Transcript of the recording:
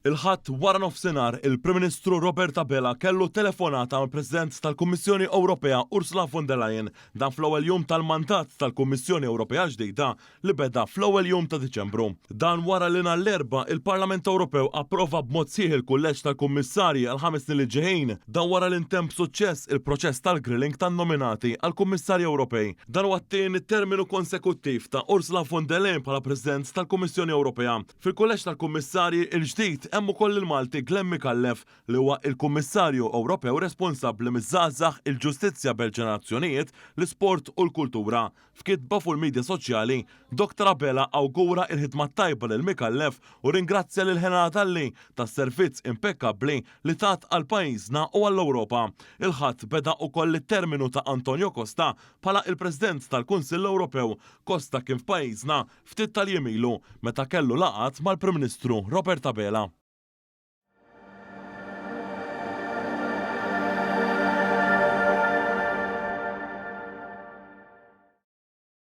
Il-Ħadd wara nofsinhar, il-Prim Ministru Robert Abela kellu telefonata mal-President tal-Kummissjoni Ewropea Ursula von der Leyen, dan fl-ewwel jum tal-mandat tal-Kummissjoni Ewropea l-ġdida li beda fl-ewwel jum ta' Diċembru. Dan wara li nhar l-Erbgħa il-Parlament Ewropew approva b'mod sħiħ il-kulleġġ tal-Kummissarji għall-ħames snin li ġejjin. Dan wara li ntemm b'suċċess il-proċess tal-grilling tan-nominati għall-Kummissarji Ewropej. Dan huwa t-tieni terminu konsekuttiv ta' Ursula von der Leyen bħala President tal-Kummissjoni Ewropea. Fil-Kulleġġ tal-Kummissarji l-ġdid hemm ukoll il-Malti Glenn Micallef li huwa il-Kummissarju Ewropew responsabbli miż-żgħażagħ, il-ġustizzja bel-ġenerazzjonijiet, l-isport u l-kultura. F'kitba fuq il-midja soċjali, Dottor Abela awgura il-ħidma t-tajba lil Micallef u ringrazzja lil Helena Dalli tas-servizz impekkabbli li tat għal pajjiżna u għall-Ewropa. Il-Ħadd beda ukoll it-terminu ta' Antonio Costa bħala il-President tal-Kunsill Ewropew. Costa kien f'pajjiżna ftit tal-jiem ilu meta kellu laqgħat mal-Prim Ministru Robert Abela.